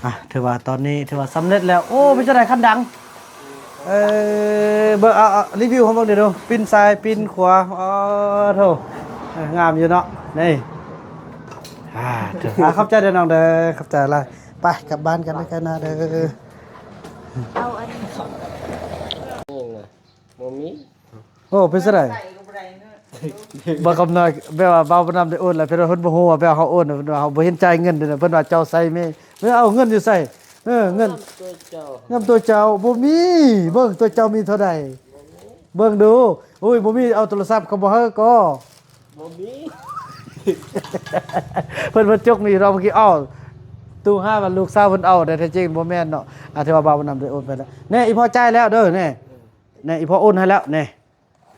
ອ່ະ ຖືວ່າຕອນນີ້ຖືວ່າສຳເລັດແລ້ວ. ໂອ້ ເປັນຈັ່ງໃດຄັນດັງ? ເອີ ເບິ່ງ ເອົາ ເອົາ ຣີວິວໃຫ້ເບິ່ງແດ່ດູ ປິ່ນຊ້າຍປິ່ນຂວາ. ອໍ ໂທ້ ເອີ ງາມຢູ່ເນາະ ນີ້. ອ່າ ເດີ ອ່າ ຂອບໃຈເດີນ້ອງເດີ ຂອບໃຈຫຼາຍ. ໄປກັບບ້ານກັນເດີ ໄກນາເດີ. ເອົາອັນ ບໍ່ມີ. ໂອ້ ເປັນຈັ່ງໃດ? ບໍ່ຄຳນ້ອຍ ແບບວ່າບ່າວບຸນນຳໄດ້ໂອນແລ້ວ ເພິ່ນວ່າເພິ່ນບໍ່ຮູ້ວ່າແບບເຮົາໂອນ ເພິ່ນວ່າເຮົາບໍ່ເຫັນຈ່າຍເງິນເດ້ ເພິ່ນວ່າເຈົ້າໃສ່ແມ່ ແມ່ເອົາເງິນຢູ່ໃສ? ເອີ ເງິນ ເງິນຕົວເຈົ້າ ເງິນຕົວເຈົ້າບໍ່ມີ. ເບິ່ງຕົວເຈົ້າມີເທົ່າໃດ ເບິ່ງດູ. ໂອ້ຍ ບໍ່ມີ ເອົາໂທລະສັບເຂົາບໍ່ໃຫ້ກໍ ບໍ່ມີ ເພິ່ນ ເພິ່ນຈົກນີ້ເນາະ ເມື່ອກີ້. ອ້າວ ຕູ້ຫາວ່າລູກສາວເພິ່ນເອົາ ແຕ່ແທ້ຈິງບໍ່ແມ່ນເນາະ. ອ່າ ຖືວ່າບ່າວບຸນນຳໄດ້ໂອນໄປແລ້ວ. ແນ່ ອີ່ພໍ່ຈ່າຍແລ້ວເດີ ແນ່ ແນ່ ອີ່ພໍ່ໂອນໃຫ້ແລ້ວ ແນ່.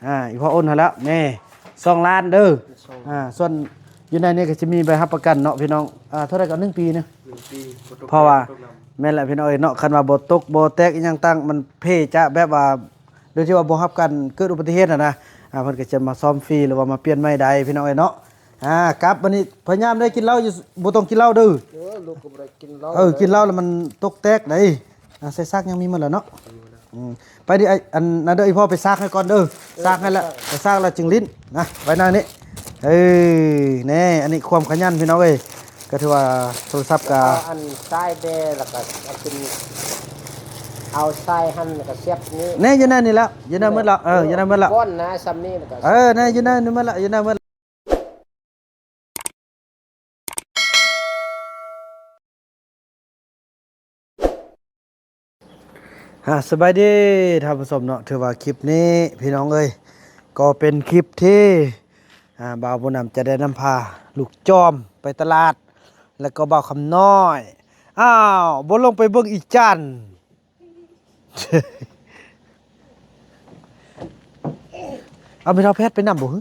ອ່າ ອີ່ພໍ່ໂອນໃຫ້ແລ້ວ ແນ່ ສອງລ້ານເດີ. ສອງ ອ່າ ສ່ວນຢູ່ໃນນີ້ກໍຈະມີໃບຮັບປະກັນເນາະພີ່ນ້ອງ. ອ່າ ເທົ່າໃດກໍໜຶ່ງປີນະ ໜຶ່ງປີ ບໍ່ຕົກ ເພາະວ່າ ບໍ່ຕົກນ້ຳ ແມ່ນແຫຼະພີ່ນ້ອງເອີຍເນາະ. ຄັນວ່າບໍ່ຕົກບໍ່ແຕກອີ່ຫຍັງຕ່າງ ມັນເພຈະແບບວ່າ ໂດຍທີ່ວ່າບໍ່ຮັບການເກີດອຸບັດຕິເຫດຫັ້ນນະ ອ່າ ເພິ່ນກໍຈະມາສ້ອມຟຣີ ຫຼືວ່າມາປ່ຽນໃໝ່ໄດ້ພີ່ນ້ອງເອີຍເນາະ. ອ່າ ກັບບັດນີ້ພະຍາຍາມໄດ້ກິນເຫຼົ້າຢູ່ ບໍ່ຕ້ອງກິນເຫຼົ້າເດີ. ເອີ ລູກກໍບໍ່ໄດ້ກິນເຫຼົ້າ ເອີ ກິນເຫຼົ້າແລ້ວມັນຕົກແຕກໄດ໋. ອ່າ ໃສ່ຊາກຍັງມີໝົດແຫຼະເນາະ. ອືມ ໄປດິ ໄອ້ ອັນນັ້ນເດີ ອີ່ພໍ່ໄປຊາກໃຫ້ກ່ອນເດີ. ຊາກໃຫ້ລະ ເອີ ໄປຊາກແລ້ວຈຶ່ງຫຼິ້ນນະ ໄວ້ໜ້ານີ້. ເອີ ແນ່ ອັນນີ້ຄວາມຂະຫຍັນພີ່ນ້ອງເອີຍ. ກໍຖືວ່າໂທລະສັບກໍ ເອົາອັນຊາຍແດ່ ແລ້ວກໍເອົາຂຶ້ນ ເອົາຊາຍຫັ້ນ ແລ້ວກໍສຽບນີ້ ແນ່ ຢູ່ໃນນີ້ແຫຼະ ຢູ່ໃນໝົດລະ. ເອີ ຢູ່ໃນໝົດລະ ກ້ອນນະ ສ່ຳນີ້ ແລ້ວກໍ ເອີ ແນ່ ຢູ່ໃນນີ້ໝົດລະ ຢູ່ໃນໝົດລະ. ອ່າ ສະບາຍດີທ່ານຜູ້ຊົມເນາະ. ຖືວ່າຄລິບນີ້ພີ່ນ້ອງເອີຍ ກໍເປັນຄລິບທີ່ ອ່າ ບ່າວບຸນນຳຈະໄດ້ນຳພາລູກຈອມໄປຕະຫຼາດ ແລ້ວກໍບ່າວຄຳນ້ອຍ. ອ້າວ ບໍ່ລົງໄປເບິ່ງອີ່ຈັນ. ເອົາແມ່ເຖົ້າແພດໄປນຳບໍ່ຫື?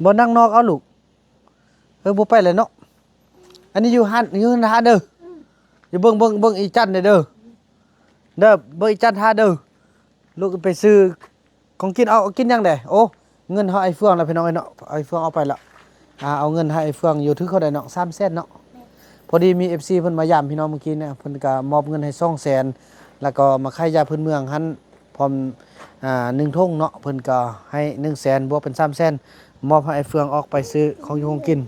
ບໍ່ນັ່ງນອກເອົາລູກ. ເອີ ບໍ່ໄປແລ້ວເນາະ. ອັນນີ້ຢູ່ຫັ້ນ ຢູ່ຫັ້ນຖ້າເດີ. ຢູ່ເບິ່ງ ເບິ່ງ ເບິ່ງອີ່ຈັນແດ່ເດີ. ເດີ ເບິ່ງອີ່ຈັນຖ້າເດີ. ລູກໄປຊື້ ຂອງກິນ ເອົາ ເອົາກິນຫຍັງແດ່? ໂອ້ ເງິນເຮົາໄອ້ເຟືອງແລ້ວພີ່ນ້ອງເອີຍເນາະ. ໄອ້ເຟືອງເອົາໄປລະ. ອ່າ ເອົາເງິນໃຫ້ໄອ້ເຟືອງຢູ່ ຖືກເທົ່າໃດເນາະ? ສາມແສນເນາະ. ແມ່ນ. ພໍດີມີເອັຟຊີເພິ່ນມາຢາມພີ່ນ້ອງມື້ກີ້ນີ້ ເພິ່ນກະມອບເງິນໃຫ້ສອງແສນ ແລ້ວກໍມາຂາຍຢາພື້ນເມືອງຫັ້ນ ພ້ອມ ອ່າ ໜຶ່ງຖົງເນາະ. ເພິ່ນກໍໃຫ້ໜຶ່ງແສນ ບວກເປັນສາມແສນ ມອບໃຫ້ອ້າຍເຟືອງອອກໄປຊື້ຂອງຢູ່ຂອງກິນ.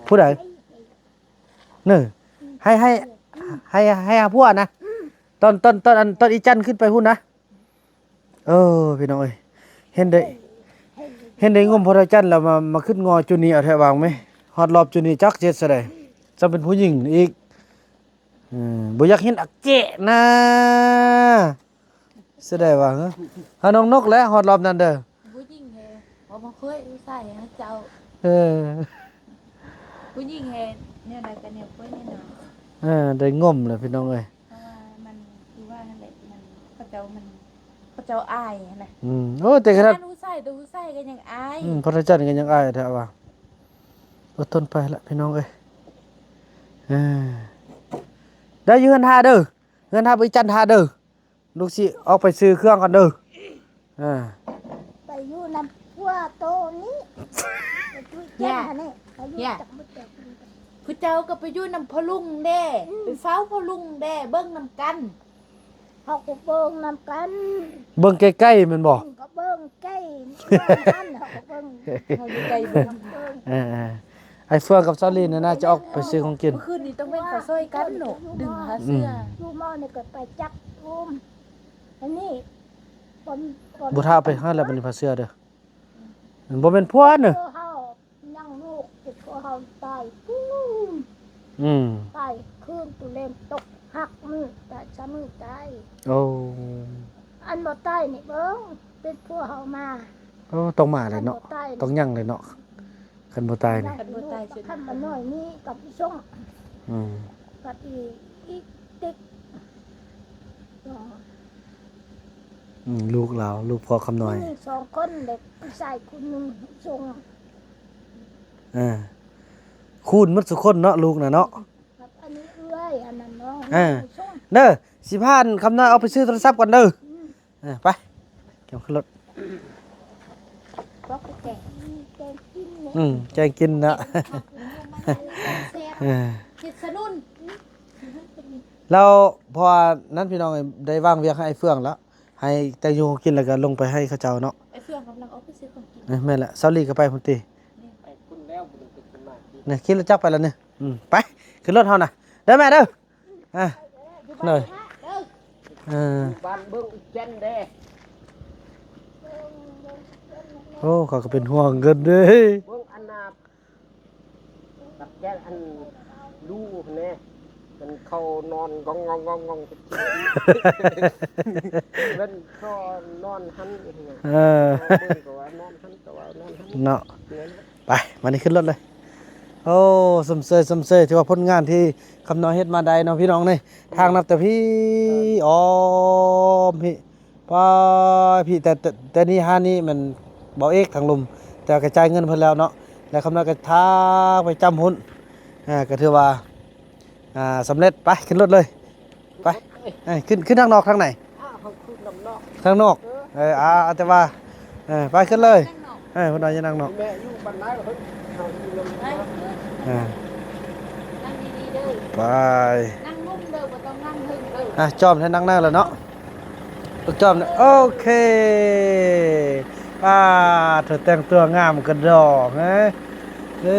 ຜູ້ໃດ? ເນີ ໃຫ້ ໃຫ້ ໃຫ້ ໃຫ້ຜົວນະ ຕອນ ຕອນ ຕອນ ອັນ ຕອນອີ່ຈັນຂຶ້ນໄປພຸ້ນນະ. ເອີ ພີ່ນ້ອງເອີຍ ເຫັນໄດ້ ເຫັນໄດ້ງົມພໍ່ເຖົ້າຈັນແລ້ວ ມາ ມາຄຶດງໍຈູນີ້ເອົາແທ້ວ່າງແມ. ຮອດລອບຈູນີ້ຈັກຊິເຮັດຈັ່ງໃດ ຈຳເປັນຜູ້ຍິງອີກ. ເອີ ບໍ່ຢາກເຫັນອັກເຈະນະ. ສະແດງວ່າ ຫານ້ອງນົກແຫຼະຮອດລອບນັ້ນເດີ. ຜູ້ຍິງເດ ບໍ່ມາຄຸຍຜູ້ຊາຍໃຫ້ເຈົ້າ. ເອີ ຜູ້ຍິງເຮັດແນວໃດກໍແນວຄຸຍແນ່ນອນ. ເອີ ໄດ້ງົມແລ້ວພີ່ນ້ອງເອີຍ. ເພາະວ່າມັນຄືວ່າຫັ້ນແຫຼະ ມັນ ເຂົາເຈົ້າ ມັນ ເຂົາເຈົ້າອາຍຫັ້ນນະ. ອືມ ໂອ້ ແຕ່ຂະໜາດ ຂະໜາດຜູ້ຊາຍ ແຕ່ຜູ້ຊາຍກໍຍັງອາຍ. ອືມ ພະນາຈັນກໍຍັງອາຍແທ້ວ່າ. ອົດທົນໄປລະພີ່ນ້ອງເອີຍ. ເອີ ໄດ້ຢູ່ເຮືອນທ່າເດີ ເຮືອນທ່າ ອີ່ຈັນທ່າເດີ. ລູກຊິອອກໄປຊື້ເຄື່ອງກ່ອນເດີ. ອ່າ ໄປຢູ່ນຳຜົວໂຕນີ້ ໄປຢູ່ຈັນຫັ້ນນີ້ ໄປຢູ່ຈັກບໍ່ຈັກ. ຜູ້ເຈົ້າກໍໄປຢູ່ນຳພໍ່ລຸງແດ່ ອືມ ໄປເຝົ້າພໍ່ລຸງແດ່ ເບິ່ງນຳກັນ. ເຮົາກໍເບິ່ງນຳກັນ ເບິ່ງໃກ້ໆແມ່ນບໍ່? ເບິ່ງກໍເບິ່ງໃກ້ ເບິ່ງຫັ້ນ ເຮົາກໍເບິ່ງ ເຮົາຢູ່ໃກ້ເບິ່ງ. ເອີ ເອີ ອ້າຍເຟືອງກັບສາວລີນນະ ຈະອອກໄປຊື້ຂອງກິນ. ມື້ຄືນນີ້ຕ້ອງແມ່ນເຂົາຊ່ອຍກັນເນາະ ດຶງຜ້າເສື້ອ. ຢູ່ໝໍນີ້ກໍໄປຈັບກຸມ ອັນນີ້ ບໍ່ ບໍ່ ບໍ່ຖ້າໄປຫາແລ້ວບັດນີ້ຜ້າເສື້ອເດີ. ມັນບໍ່ແມ່ນຜົວເນີ ເຮົາຍັງລູກ ແຕ່ຜົວເຮົາຕາຍພຸ້ນ. ອືມ ຕາຍຄືນ ຕຸເລນຕົກ ຫັກມືຕາຍ ສາມມືຕາຍ. ໂອ້ ອັນບໍ່ຕາຍນີ້ເບິ່ງ ເປັນຜົວເຮົາມາ. ໂອ້ ຕ້ອງມາແຫຼະເນາະ ຕ້ອງຍັງແຫຼະເນາະ. ຄັນບໍ່ຕາຍນີ້ ຄັນບໍ່ຕາຍຊິ ຄຳມານ້ອຍນີ້ກັບອີ່ຊົງ. ອືມ ກັບອີ່ ອີ່ຕິກ. ອືມ ລູກລາວ ລູກພໍ່ຄຳນ້ອຍ ມີສອງຄົນເດ້ ຜູ້ຊາຍຄົນໜຶ່ງຊົງ. ເອີ ຄູນໝົດສູ່ຄົນເນາະ ລູກນະເນາະ. ກັບອັນນີ້ເອື້ອຍ ອັນນັ້ນນ້ອງ. ເອີ ເດີ ຊິພາຄຳນ້ອຍອອກໄປຊື້ໂທລະສັບກ່ອນເດີ. ອືມ ເອີ ໄປ ເກັບຂຶ້ນລົດ. ອືມ ແກງກິນນະ. ເອີ ເຮັດສະໜຸນ ແລ້ວ ເພາະວ່ານັ້ນ ພີ່ນ້ອງເອີຍ ໄດ້ວາງວຽກໃຫ້ອ້າຍເຟືອງແລ້ວ ໃຫ້ແຕ່ງຢູ່ກິນ ແລ້ວກໍລົງໄປໃຫ້ເຂົາເຈົ້າເນາະ. ອ້າຍເຟືອງກຳລັງອອກໄປຊື້ຂອງກິນ. ເອີ ແມ່ນແຫຼະ ສາວລີກໍໄປພຸ້ນຕິ. ນີ້ໄປພຸ້ນແລ້ວ ບໍ່ໄດ້ໄປຂຶ້ນມາ ນີ້ຂີ່ລົດຈັກໄປແລ້ວນີ້. ອືມ ໄປ ຂຶ້ນລົດເຮົານະ ເດີແມ່ເດີ. ອ່າ ເດີ ເອີ ບ້ານເບິ່ງອີກແກ່ນເດ້. ໂອ້ ເຂົາກໍເປັນຫ່ວງເງິນເດ້ ເບິ່ງອັນນ່າ ກັບແຈກອັນ ດູແນ່ ມັນເຂົ້ານອນ ກ້ອງໆໆໆ ມັນເຂົ້ານອນຫັ້ນ ເອີ ເບິ່ງກໍວ່ານອນຫັ້ນ ກໍວ່ານອນຫັ້ນເນາະ. ໄປ ມານີ້ ຂຶ້ນລົດເລີຍ. ໂອ້ ຊົມເຊີຍ ຊົມເຊີຍ ຖືວ່າຜົນງານທີ່ຄຳນ້ອຍເຮັດມາໄດ້ເນາະ ພີ່ນ້ອງນີ້. ທາງນັບແຕ່ພີ້ ອ້ອມພີ້ ປາຍພີ້ ແຕ່ ແຕ່ ແຕ່ນີ້ຫານີ້ແມ່ນເບົາເອກທາງລຸ່ມ ແຕ່ກະຈ່າຍເງິນເພິ່ນແລ້ວເນາະ ແລ້ວຄຳນ້ອຍກະທາງໄປຈ້ຳພຸ້ນ. ອ່າ ກະຖືວ່າ ອ່າ ສຳເລັດ. ໄປ ຂຶ້ນລົດເລີຍ ໄປ. ເອີ ຂຶ້ນ ຂຶ້ນທາງນອກທາງໃນ? ທາງນອກ. ເອີ ອ່າ ແຕ່ວ່າ ເອີ ໄປ ຂຶ້ນເລີຍ. ເອີ ເພິ່ນວ່າຢ່ານັ່ງນອກ. ແມ່ຢູ່ບ້ານນາເພິ່ນ ເຮົາຢູ່ນຳ. ອ່າ ນັ່ງດີໆເດີ ໄປ. ນັ່ງລຸ່ມເດີ ບໍ່ຕ້ອງນັ່ງເທິງເດີ. ອ່າ ຈອມໃຫ້ນັ່ງໜ້າແລ້ວເນາະ ໂຕຈອມ. ໂອເຄ ປ້າ ເທາແຕ່ງຕົວງາມກະດອກ. ເອີ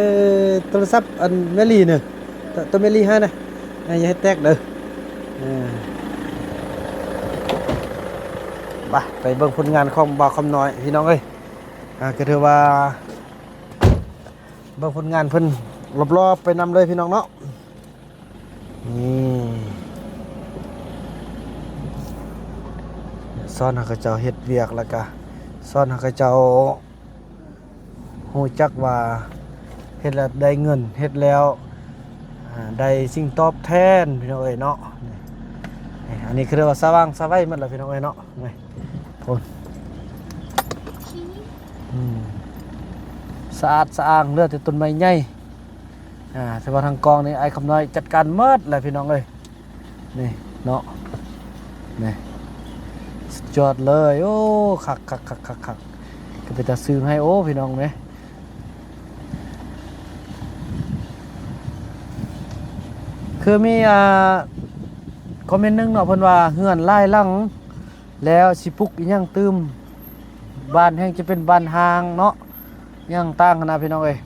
ໂທລະສັບອັນແມລີເນີ ໂຕ ໂຕແມລີໃຫ້ນະ ຢ່າໃຫ້ແຕກເດີ. ເອີ ໄປ ໄປເບິ່ງຜົນງານຂອງບ່າວຄຳນ້ອຍ ພີ່ນ້ອງເອີຍ. ອ່າ ກໍຖືວ່າເບິ່ງຜົນງານເພິ່ນລອບໆໄປນຳເລີຍ ພີ່ນ້ອງເນາະ. ນີ້ ສອນໃຫ້ເຂົາເຈົ້າເຮັດວຽກ ແລ້ວກະສອນໃຫ້ເຂົາເຈົ້າ ຮູ້ຈັກວ່າເຮັດແລ້ວໄດ້ເງິນ ເຮັດແລ້ວ ອ່າ ໄດ້ສິ່ງຕອບແທນ ພີ່ນ້ອງເອີຍເນາະ. ນີ້ ນີ້ ອັນນີ້ຄືວ່າສະຫວ່າງສະໄຫວໝົດແລ້ວ ພີ່ນ້ອງເອີຍເນາະ. ນີ້ ໂອ້ ອືມ ສະອາດສະອ້າງ ເຫຼືອແຕ່ຕົ້ນໄມ້ໃຫຍ່. ອ່າ ແຕ່ວ່າທາງກ້ອງນີ້ ອ້າຍຄຳນ້ອຍຈັດການໝົດແຫຼະ ພີ່ນ້ອງເອີຍ. ນີ້ເນາະ ນີ້ ສຸດຍອດເລີຍ. ໂອ້ ຄັກໆໆໆໆ ກໍເປັນຕາຊື້ໃຫ້ ໂອ້ ພີ່ນ້ອງເອີຍ. ຄືມີ ອ່າ ຄອມເມັນໜຶ່ງເນາະ ເພິ່ນວ່າເຮືອນຫຼາຍຫຼັງ ແລ້ວຊິປຸກອີ່ຫຍັງຕື່ມ ບ້ານແຮ່ງຈະເປັນບ້ານຮ້າງເນາະ ຫຍັງຕ່າງຫັ້ນນະ ພີ່ນ້ອງເອີຍ.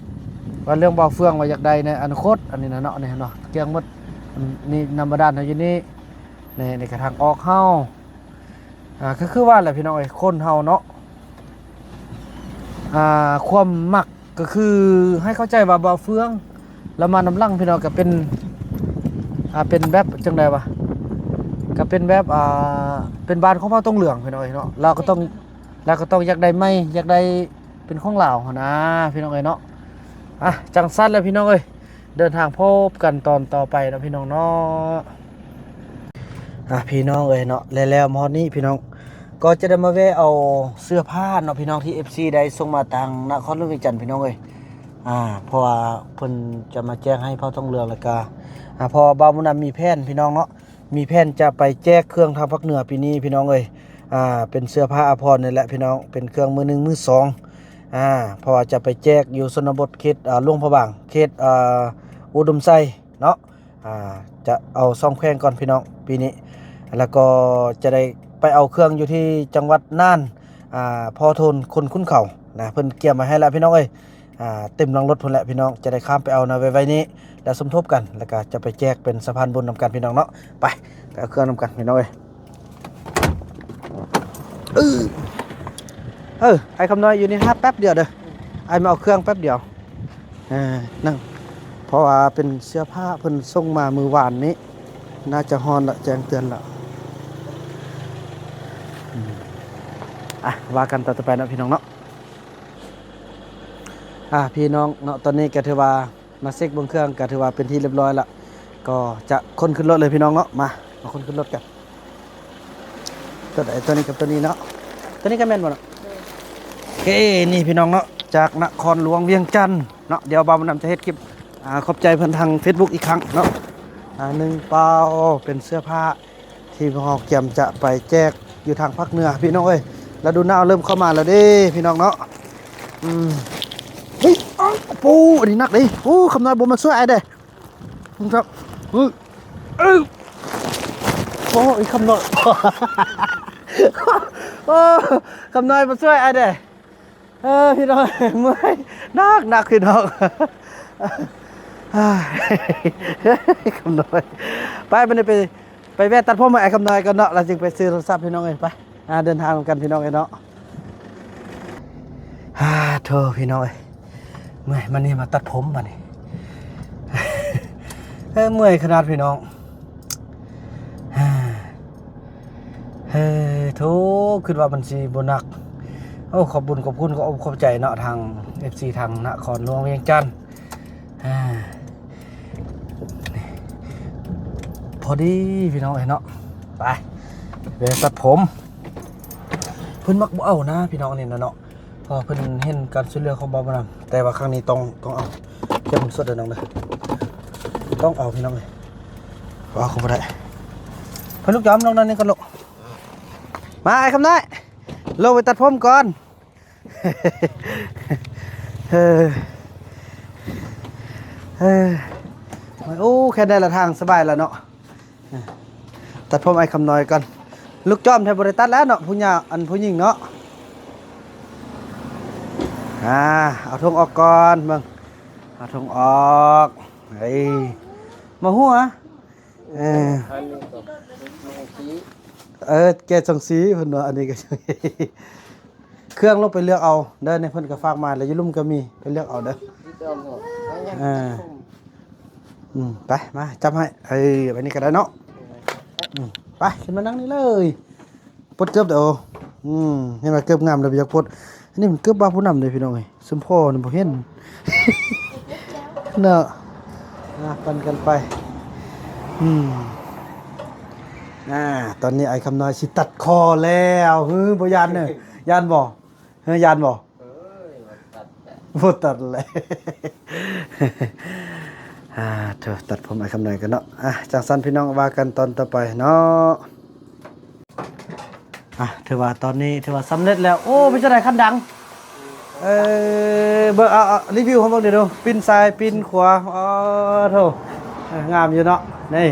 ວ່າເລື່ອງບ່າວເຟືອງວ່າຢາກໄດ້ໃນອະນາຄົດ ອັນນີ້ນະເນາະ ນີ້ເນາະ ກຽງໝົດ. ນີ້ນ້ຳບາດານເຮົາຢູ່ນີ້ ນີ້ ນີ້ກະທາງອອກເຮົາ. ອ່າ ຄື ຄືວ່າແຫຼະ ພີ່ນ້ອງເອີຍ ຄົນເຮົາເນາະ ອ່າ ຄວາມມັກ ກໍຄືໃຫ້ເຂົ້າໃຈວ່າບ່າວເຟືອງ ລາວມານຳຫຼັງ ພີ່ນ້ອງ ກໍເປັນ ອ່າ ເປັນແບບຈັ່ງໃດວະ ກໍເປັນແບບ ອ່າ ເປັນບ້ານຂອງເຜົ່າຕົງເຫຼືອງ ພີ່ນ້ອງເອີຍເນາະ. ລາວກໍຕ້ອງ ລາວກໍຕ້ອງຢາກໄດ້ໃໝ່ ຢາກໄດ້ເປັນຂອງລາວຫັ້ນນາ ພີ່ນ້ອງເອີຍເນາະ. ອ່ະ ຈັ່ງຊັ້ນແຫຼະ ພີ່ນ້ອງເອີຍ ເດີນທາງພົບກັນຕອນຕໍ່ໄປເນາະ ພີ່ນ້ອງເນາະ. ອ່າ ພີ່ນ້ອງເອີຍເນາະ ແລະ ແລ້ວມາຮອດນີ້ ພີ່ນ້ອງ ກໍຈະໄດ້ມາແວ່ເອົາເສື້ອຜ້າເນາະ ພີ່ນ້ອງ ທີ່ເອັຟຊີໄດ້ສົ່ງມາທາງນະຄອນຫຼວງວຽງຈັນ ພີ່ນ້ອງເອີຍ. ອ່າ ເພາະວ່າເພິ່ນຈະມາແຈກໃຫ້ເຜົ່າຕົງເຫຼືອງ ແລ້ວກະ ອ່າ ເພາະວ່າບ່າວບຸນນຳມີແຜນ ພີ່ນ້ອງເນາະ ມີແຜນຈະໄປແຈກເຄື່ອງທາງພາກເໜືອປີນີ້ ພີ່ນ້ອງເອີຍ. ອ່າ ເປັນເສື້ອຜ້າອາພອນນີ້ແຫຼະ ພີ່ນ້ອງ ເປັນເຄື່ອງມືໜຶ່ງມືສອງ ອ່າ ເພາະວ່າຈະໄປແຈກຢູ່ຊົນນະບົດເຂດ ອ່າ ຫຼວງພະບາງ ເຂດ ອ່າ ອຸດົມໄຊເນາະ. ອ່າ ຈະເອົາສອງແຂວງກ່ອນ ພີ່ນ້ອງ ປີນີ້ ແລ້ວກໍຈະໄດ້ໄປເອົາເຄື່ອງຢູ່ທີ່ຈັງຫວັດນ່ານ ອ່າ ພໍ່ໂທນຄົນຂຸນເຂົານະ ເພິ່ນກຽມໄວ້ໃຫ້ແລ້ວ ພີ່ນ້ອງເອີຍ. ອ່າ ເຕັມຫຼັງລົດພຸ້ນແຫຼະ ພີ່ນ້ອງ ຈະໄດ້ຂ້າມໄປເອົານະ ໄວໆນີ້ ແລ້ວສົມທົບກັນ ແລ້ວກະຈະໄປແຈກເປັນສະພານບຸນນຳກັນ ພີ່ນ້ອງເນາະ. ໄປ ໄປເອົາເຄື່ອງນຳກັນ ພີ່ນ້ອງເອີຍ. ເອີ ເອີ ອ້າຍຄຳນ້ອຍຢູ່ນີ້ ຫາແປັບດຽວເດີ ອ້າຍມາເອົາເຄື່ອງແປັບດຽວ. ເອີ ນັ້ນ ເພາະວ່າເປັນເສື້ອຜ້າເພິ່ນສົ່ງມາມື້ວານນີ້ ໜ້າຈະຮ້ອນລະ ແຈ້ງເຕືອນລະ. ອືມ ອ່ະ ວ່າກັນຕອນຕໍ່ໄປເນາະ ພີ່ນ້ອງເນາະ. ອ່າ ພີ່ນ້ອງເນາະ ຕອນນີ້ກໍຖືວ່າມາເຊັກເບິ່ງເຄື່ອງ ກໍຖືວ່າເປັນທີ່ລຽບຮ້ອຍລະ ກໍຈະຂົນຂຶ້ນລົດເລີຍ ພີ່ນ້ອງເນາະ. ມາ ມາຂົນຂຶ້ນລົດກັນ ໂຕໃດ ໂຕນີ້ກັບໂຕນີ້ເນາະ. ໂຕນີ້ກໍແມ່ນບໍ່ເນາະ? ໂອເຄ ນີ້ ພີ່ນ້ອງເນາະ ຈາກນະຄອນຫຼວງວຽງຈັນເນາະ. ດຽວບ່າວບຸນນຳຈະເຮັດຄລິບ ອ່າ ຂອບໃຈເພິ່ນທາງເຟສບຸກອີກຄັ້ງເນາະ. ອ່າ ໜຶ່ງເປົາ ເປັນເສື້ອຜ້າ ທີ່ພວກເຮົາກຽມຈະໄປແຈກຢູ່ທາງພາກເໜືອ ພີ່ນ້ອງເອີຍ. ລະດູໜາວເລີ່ມເຂົ້າມາແລ້ວເດ້ ພີ່ນ້ອງເນາະ. ອືມ ເຮີ້ຍ ເອົ້າ ໂອ້ ອັນນີ້ໜັກເດ້. ໂອ້ ຄຳນ້ອຍບໍ່ມາຊ່ວຍອ້າຍເດ້. ເອີ ໂອ້ຍ ຄຳນ້ອຍ ໂອ້ ຄຳນ້ອຍມາຊ່ວຍອ້າຍເດ້. ເອີ ພີ່ນ້ອງ ເມື່ອຍ ໜັກໆ ພີ່ນ້ອງ ຄຳນ້ອຍ. ໄປ ບັດນີ້ໄປ ໄປແວະຕັດຜົມໃຫ້ອ້າຍຄຳນ້ອຍກ່ອນເນາະ ແລ້ວຈຶ່ງໄປຊື້ໂທລະສັບ ພີ່ນ້ອງເອີຍ. ໄປ ອ່າ ເດີນທາງນຳກັນ ພີ່ນ້ອງເອີຍເນາະ. ອາ ໂທ້ ພີ່ນ້ອງເອີຍ ເມື່ອຍ ມານີ້ມາຕັດຜົມບັດນີ້ ເອີ ເມື່ອຍຂະໜາດ ພີ່ນ້ອງ. ເອີ ໂທ້ ຄິດວ່າມັນຊິບໍ່ໜັກ. ໂອ້ ຂອບບຸນຂອບຄຸນ ຂອບອົກຂອບໃຈເນາະ ທາງເອັຟຊີ ທາງນະຄອນຫຼວງວຽງຈັນ. ອາ ພໍດີ ພີ່ນ້ອງເອີຍເນາະ. ໄປ ແວະຕັດຜົມ. ເພິ່ນມັກບໍ່ເອົານະ ພີ່ນ້ອງ ອັນນີ້ນະເນາະ. ເພາະວ່າເພິ່ນເຫັນການຊ່ວຍເຫຼືອຂອງບ່າວບຸນນຳ ແຕ່ວ່າຄັ້ງນີ້ຕ້ອງ ຕ້ອງເອົາ. ເກັບເງິນສົດເດີນ້ອງເດີ ຕ້ອງເອົາ ພີ່ນ້ອງເອີຍ. ເອົາ ເອົາບໍ່ໄດ້. ເພິ່ນ ລູກຈອມ ລົງນັ້ນນີ້ກ່ອນລູກ. ມາ ອ້າຍຄຳນ້ອຍ ລົງໄປຕັດຜົມກ່ອນ. ເອີ ເອີ ໂອ້ ແຄ່ນີ້ລະທາງສະບາຍລະເນາະ. ຕັດຜົມອ້າຍຄຳນ້ອຍກ່ອນ. ລູກຈອມແທ້ບໍ່ໄດ້ຕັດແລ້ວເນາະ ຜູ້ຍາ ອັນຜູ້ຍິງເນາະ. ອາ ເອົາຖົງອອກກ່ອນ ເບິ່ງ ເອົາຖົງອອກ. ເອີ ມາຫົວ ເອີ ອັນນີ້ກໍມາຫົວ ເອີ ແກະສັງສີເພິ່ນວ່າ. ອັນນີ້ກໍ ເຄື່ອງລົງໄປເລືອກເອົາເດີ. ນີ້ເພິ່ນກໍຝາກມາແລ້ວ ຢູ່ລຸ່ມກໍມີ ໄປເລືອກເອົາເດີ. ເອີ ອືມ ໄປ ມາຈັບໃຫ້. ເອີ ອັນນີ້ກໍໄດ້ເນາະ. ອືມ ໄປ ຂຶ້ນມານັ່ງນີ້ເລີຍ. ປົດເກີບເດີ. ອືມ ເຫັນວ່າເກີບງາມແລ້ວ ບໍ່ຢາກປົດ. ອັນນີ້ມັນເກີບບ່າວຜູ້ນຳເດ້ ພີ່ນ້ອງເອີຍ. ຊຸມພໍ່ນີ້ບໍ່ເຫັນເນາະ. ອ່າ ປັ່ນກັນໄປ. ອືມ ອ່າ ຕອນນີ້ອ້າຍຄຳນ້ອຍຊິຕັດຄໍແລ້ວ. ຫື ບໍ່ຢ້ານເນີ ຢ້ານບໍ່? ເຮີ ຢ້ານບໍ່? ເອີຍ ບໍ່ຕັດແຫຼະ ບໍ່ຕັດແຫຼະ. ອ່າ ໂທ້ ຕັດຜົມອ້າຍຄຳນ້ອຍກັນເນາະ. ອ່າ ຈັ່ງຊັ້ນ ພີ່ນ້ອງ ວ່າກັນຕອນຕໍ່ໄປເນາະ. ອ່າ ຖືວ່າຕອນນີ້ຖືວ່າສຳເລັດແລ້ວ. ໂອ້ ເປັນຈັ່ງໃດຄັນດັງ? ເອີ ເບິ່ງ ເອົາ ເອົາ ຣີວິວໃຫ້ເບິ່ງແດ່ດູ ປິ່ນຊ້າຍປິ່ນຂວາ. ອໍ ໂທ້ ເອີ ງາມຢູ່ເນາະ ນີ້.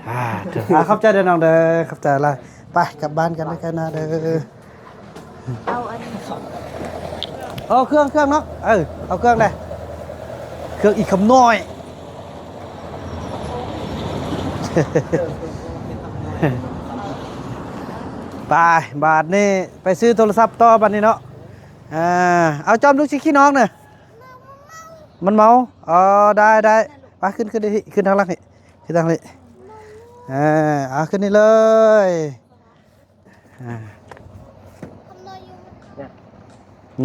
ອ່າ ໂທ້ ອ່າ ຂອບໃຈເດີນ້ອງເດີ ຂອບໃຈຫຼາຍ. ໄປກັບບ້ານກັນເດີ ໄກນາເດີ. ເອົາອັນ ເອົາເຄື່ອງ ເຄື່ອງເນາະ. ເອີ ເອົາເຄື່ອງໄດ້ ເຄື່ອງອີກຄຳນ້ອຍ. ໄປ ບາດນີ້ໄປຊື້ໂທລະສັບຕໍ່ບາດນີ້ເນາະ. ອ່າ ເອົາ ຈອມ ລູກຊິຂີ່ນ້ອງນະ ມັນເມົາ. ອໍ ໄດ້ ໄດ້ ໄປ ຂຶ້ນ ຂຶ້ນ ຂຶ້ນທາງຫຼັງນີ້ ຂຶ້ນທາງນີ້. ເອີ ເອົາ ຂຶ້ນນີ້ເລີຍ. ອ່າ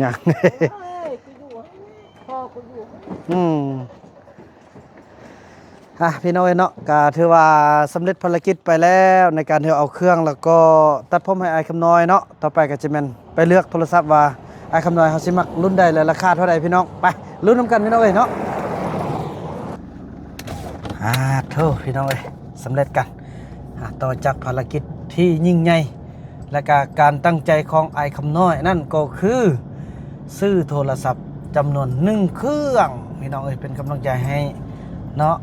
ຍັງ ອືມ ອ່ະ ພີ່ນ້ອງເອີຍເນາະ ກະຖືວ່າສຳເລັດພາລະກິດໄປແລ້ວ ໃນການທີ່ເອົາເຄື່ອງ ແລ້ວກໍຕັດຜົມໃຫ້ອ້າຍຄຳນ້ອຍເນາະ. ຕໍ່ໄປກໍຈະແມ່ນໄປເລືອກໂທລະສັບວ່າອ້າຍຄຳນ້ອຍເຮົາຊິມັກລຸ້ນໃດ ແລະ ລາຄາເທົ່າໃດ ພີ່ນ້ອງ. ໄປລຸ້ນນຳກັນ ພີ່ນ້ອງເອີຍເນາະ. ອ່າ ໂທ້ ພີ່ນ້ອງເອີຍ ສຳເລັດກັນ. ອ່າ ຕໍ່ຈາກພາລະກິດທີ່ຍິ່ງໃຫຍ່ ແລະກະການຕັ້ງໃຈຂອງອ້າຍຄຳນ້ອຍນັ້ນກໍຄື ຊື້ໂທລະສັບຈຳນວນໜຶ່ງເຄື່ອງ ພີ່ນ້ອງເອີຍ ເປັນກຳລັງໃຈໃຫ້ເນາະ.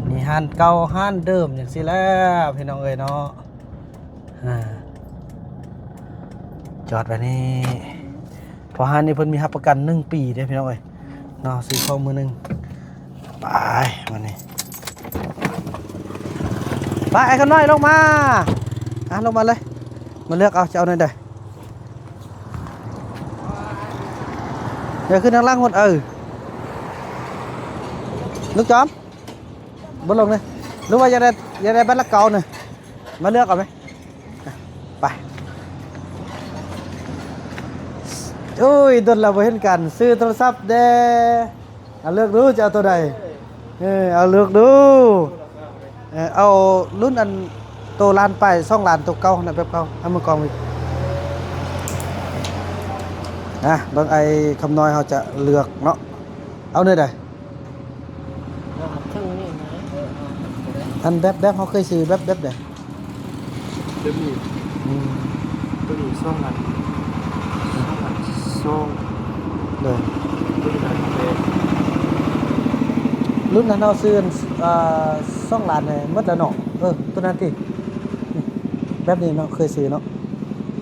ມີຮ້ານເກົ່າຮ້ານເດີມຈັ່ງຊີ້ແຫຼະ ພີ່ນ້ອງເອີຍເນາະ. ອ່າ ຈອດໄວ້ນີ້ ເພາະຮ້ານນີ້ເພິ່ນມີຮັບປະກັນໜຶ່ງປີເດ້ ພີ່ນ້ອງເອີຍເນາະ. ຊື້ຂອງມື້ໜຶ່ງ ໄປ ມານີ້ ໄປ ອ້າຍຄຳນ້ອຍ ລົງມາ. ອ່ະ ລົງມາເລີຍ ມາເລືອກເອົາ ຈະເອົາແນວໃດ. ເດີ ຂຶ້ນທາງຫຼັງພຸ້ນ ເອີ ລູກຈອມ ບໍ່ລົງເລີຍ ຫຼືວ່າຢາກໄດ້ ຢາກໄດ້ບັດລະເກົ້ານະ ມາເລືອກເອົາໄປ. ໄປ ໂອ້ຍ ດົນແລ້ວບໍ່ເຫັນກັນ ຊື້ໂທລະສັບແດ່. ເອົາເລືອກດູ ຈະເອົາໂຕໃດ? ເອີ ເອົາເລືອກດູ. ເອີ ເອົາລຸ້ນອັນໂຕລ້ານປາຍ ສອງລ້ານ ໂຕເກົ່າຫັ້ນນະ ແບບເກົ່າ. ເອົາມືກອງໄວ້ ອ່ະ ເບິ່ງອ້າຍຄຳນ້ອຍເຮົາຈະເລືອກເນາະ. ເອົາແນວໃດ? ອັນແບບ ແບບເຮົາເຄີຍຊື້ແບບ ແບບໃດ? ແບບນີ້ ອືມ ໂຕນີ້ສອງລ້ານ ສອງລ້ານສອງ. ໂດຍ ລຸ້ນນັ້ນເຮົາຊື້ອັນ ອ່າ ສອງລ້ານນີ້ໝົດແລ້ວເນາະ. ເອີ ໂຕນັ້ນຕິ ແບບນີ້ເນາະ ເຄີຍຊື້ເນາະ.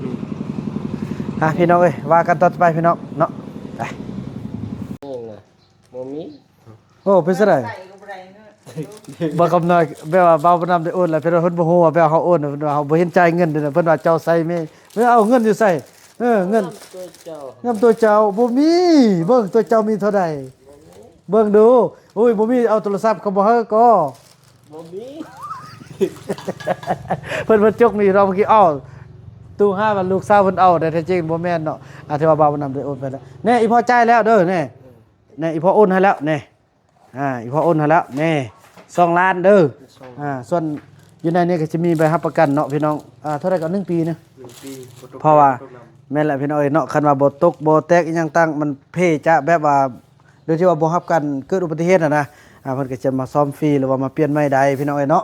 ອືມ ອ່ະ ພີ່ນ້ອງເອີຍ ວ່າກັນຕໍ່ໄປພີ່ນ້ອງເນາະ. ໄປ ນີ້ນະ ບໍ່ມີ. ໂອ້ ເປັນຈັ່ງໃດ? ບໍ່ຄຳນ້ອຍ ແບບວ່າບ່າວບຸນນຳໄດ້ໂອນແລ້ວ ເພິ່ນວ່າເພິ່ນບໍ່ຮູ້ວ່າແບບເຮົາໂອນ ເພິ່ນວ່າເຮົາບໍ່ເຫັນຈ່າຍເງິນເດ້ ເພິ່ນວ່າເຈົ້າໃຊ້ແມ່ ເພິ່ນເອົາເງິນຢູ່ໃສ? ເອີ ເງິນ ຍາມຕົວເຈົ້າ ຍາມຕົວເຈົ້າບໍ່ມີ. ເບິ່ງຕົວເຈົ້າມີເທົ່າໃດ ເບິ່ງດູ. ໂອ້ຍ ບໍ່ມີ ເອົາໂທລະສັບກໍບໍ່ເຮີກໍ ບໍ່ມີ. ເພິ່ນ ເພິ່ນຈົກນີ້ເນາະ ເມື່ອກີ້ ເອົ້າ ຕູ້ຫາວ່າລູກສາວເພິ່ນເອົາ ແຕ່ແທ້ຈິງບໍ່ແມ່ນເນາະ. ອາ ຖືວ່າບ່າວບຸນນຳໄດ້ໂອນໄປແລ້ວ. ແນ່ ອີ່ພໍ່ຈ່າຍແລ້ວເດີ ແນ່ ແນ່ ອີ່ພໍ່ໂອນໃຫ້ແລ້ວ ແນ່. ອາ ອີ່ພໍ່ໂອນໃຫ້ແລ້ວ ແນ່ ສອງລ້ານເດີ. ສອງ ອາ ສ່ວນຢູ່ໃນນີ້ກໍຈະມີໃບຮັບປະກັນເນາະພີ່ນ້ອງ. ອາ ເທົ່າໃດກໍໜຶ່ງປີນະ ໜຶ່ງປີ ບໍ່ຕົກ ເພາະວ່າ ບໍ່ຕົກນ້ຳ ແມ່ນແຫຼະພີ່ນ້ອງເອີຍເນາະ. ຄັນວ່າບໍ່ຕົກບໍ່ແຕກອີ່ຫຍັງຕ່າງ ມັນເພຈະແບບວ່າ ໂດຍທີ່ວ່າບໍ່ຮັບການເກີດອຸບັດຕິເຫດຫັ້ນນະ ອາ ເພິ່ນກໍຈະມາສ້ອມຟຣີ ຫຼືວ່າມາປ່ຽນໃໝ່ໄດ້ພີ່ນ້ອງເອີຍເນາະ.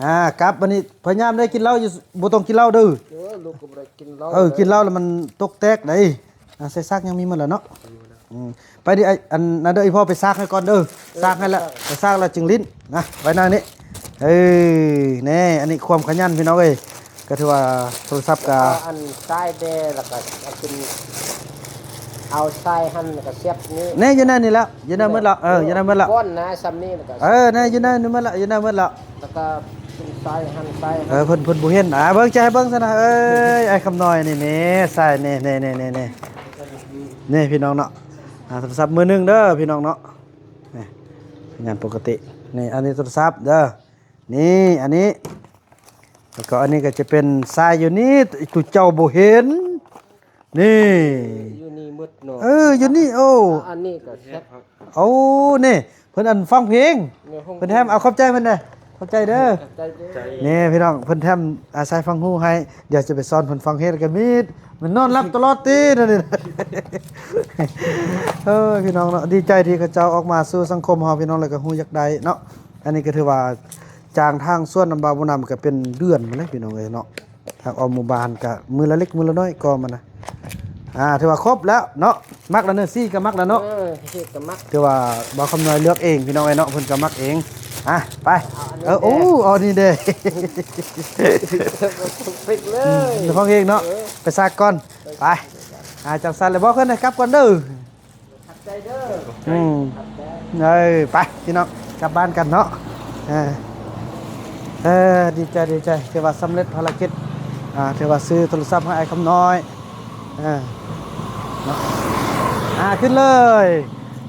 ອາ ກັບບັດນີ້ພະຍາຍາມໄດ້ກິນເຫຼົ້າຢູ່ ບໍ່ຕ້ອງກິນເຫຼົ້າເດີ. ເອີ ລູກກໍບໍ່ໄດ້ກິນເຫຼົ້າ. ເອີ ກິນເຫຼົ້າແລ້ວມັນຕົກແຕກໄດ໋. ອາ ໃສ່ຊາກຍັງມີໝົດແລ້ວເນາະ. ອືມ ໄປດິ ອັນນັ້ນເດີ ອີ່ພໍ່ໄປຊາກໃຫ້ກ່ອນເດີ. ຊາກໃຫ້ແລ້ວ ໄປຊາກແລ້ວຈຶ່ງຫຼິ້ນນະ. ໄປນາງນີ້ ເອີ ແນ່ ອັນນີ້ຄວາມຂະຫຍັນພີ່ນ້ອງເອີຍ. ກໍຖືວ່າໂທລະສັບກໍ ເອົາອັນຊາຍແດ່ ແລ້ວກໍເອົາຂຶ້ນ ເອົາຊາຍຫັ້ນ ແລ້ວກໍສຽບນີ້ ແນ່ ຢູ່ໃນນີ້ແຫຼະ ຢູ່ໃນໝົດລະ. ເອີ ຢູ່ໃນໝົດລະ ກ້ອນນະ ສ່ຳນີ້ ແລ້ວກໍ ເອີ ແນ່ ຢູ່ໃນນີ້ໝົດລະ ຢູ່ໃນໝົດລະ. ແລ້ວກໍຂຶ້ນຊາຍຫັ້ນຊາຍ ເອີ ຫັ້ນ ເພິ່ນ ເພິ່ນບໍ່ເຫັນ. ອາ ເບິ່ງ ຈະໃຫ້ເບິ່ງຊັ້ນນະ. ເອີຍ ອ້າຍຄຳນ້ອຍນີ້ ນີ້ ຊາຍ ນີ້ ນີ້ ນີ້ ນີ້ ນີ້ ພີ່ນ້ອງເນາະ. ອາ ໂທລະສັບມືໜຶ່ງເດີພີ່ນ້ອງເນາະ. ນີ້ ສັນຍານປົກກະຕິ ນີ້ ອັນນີ້ໂທລະສັບເດີ. ນີ້ ອັນນີ້ ແລ້ວກໍອັນນີ້ກໍຈະເປັນຊາຍຢູ່ນີ້ ຕູເຈົ້າບໍ່ເຫັນ ນີ້ ຢູ່ນີ້ໝົດເນາະ. ເອີ ຢູ່ນີ້ ໂອ້ ອັນນີ້ກໍແຊບ. ໂອ້ ນີ້ ເພິ່ນອັນຟັງເພງ ເພິ່ນແຖມ. ເອົາ ຂອບໃຈເພິ່ນເດີ ຂອບໃຈເດີ. ຂອບໃຈເດີ. ນີ້ພີ່ນ້ອງ ເພິ່ນແຖມ ອາ ສາຍຟັງຫູໃຫ້. ດຽວຈະໄປສອນເພິ່ນຟັງເພງ ແລ້ວກໍມີ ມັນນອນຫຼັບຕະຫຼອດຕິ ແນວນີ້. ເອີ ພີ່ນ້ອງເນາະ ດີໃຈທີ່ເຂົາເຈົ້າອອກມາສູ່ສັງຄົມເຮົາ ພີ່ນ້ອງ ແລ້ວກໍຮູ້ຢາກໄດ້ເນາະ. ອັນນີ້ກໍຖືວ່າ ຈ້າງທາງສວນນຳບ່າວບຸນນຳກໍເປັນເດືອນພຸ້ນແຫຼະພີ່ນ້ອງເອີຍເນາະ. ທາງອ້ອມໝູ່ບ້ານກໍມື້ລະເລັກມື້ລະນ້ອຍກໍມັນນະ. ອາ ຖືວ່າຄົບແລ້ວເນາະ. ມັກລະເນີ ສີກໍມັກລະເນາະ. ເອີ ສີກໍມັກ. ຖືວ່າບ່າວຄຳນ້ອຍເລືອກເອງພີ່ນ້ອງເອີຍເນາະ ເພິ່ນກໍມັກເອງ. ອາ ໄປ. ເອີ ໂອ້ ເອົານີ້ເດ້ ເອົານີ້ເດ້ ເອົານີ້ເດ້ ເອົານີ້ເດ້ ເອົານີ້ເດ້. ອືມ ຟັງເພງເນາະ. ເອີ ໄປຊາກກ່ອນ. ໄປ ອາ ຈັ່ງຊັ້ນແລ້ວ ບອກເພິ່ນໃຫ້ກັບກ່ອນເດີ. ຂອບໃຈເດີ. ອືມ ເອີ ໄປພີ່ນ້ອງ ກັບບ້ານກັນເນາະ. ເອີ ເອີ ດີໃຈ ດີໃຈ ຖືວ່າສຳເລັດພາລະກິດ. ອາ ຖືວ່າຊື້ໂທລະສັບໃຫ້ອ້າຍຄຳນ້ອຍ. ເອີ ເນາະ. ອາ ຂຶ້ນເລີຍ.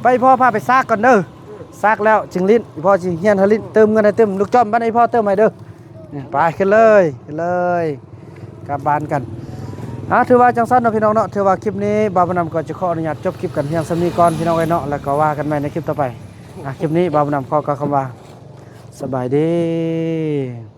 ໄປ ພໍ່ພາໄປຊາກກ່ອນເດີ. ຊາກແລ້ວຈຶ່ງຫຼິ້ນ ພໍ່ຊິຮຽນໃຫ້ຫຼິ້ນ ເຕີມເງິນໃຫ້ຕື່ມ. ລູກຈ້ອມ ບັດນີ້ພໍ່ເຕີມໃຫ້ເດີ. ໄປ ຂຶ້ນເລີຍ ຂຶ້ນເລີຍ ກັບບ້ານກັນ. ອາ ຖືວ່າຈັ່ງຊັ້ນເນາະພີ່ນ້ອງເນາະ. ຖືວ່າຄລິບນີ້ບ່າວບຸນນຳກໍຈະຂໍອະນຸຍາດຈົບຄລິບກັນພຽງສ່ຳນີ້ກ່ອນພີ່ນ້ອງເອີຍເນາະ. ແລ້ວກໍວ່າກັນໃໝ່ໃນຄລິບຕໍ່ໄປ. ອາ ຄລິບນີ້ບ່າວບຸນນຳຂໍກ່າວຄຳວ່າ ສະບາຍດີ.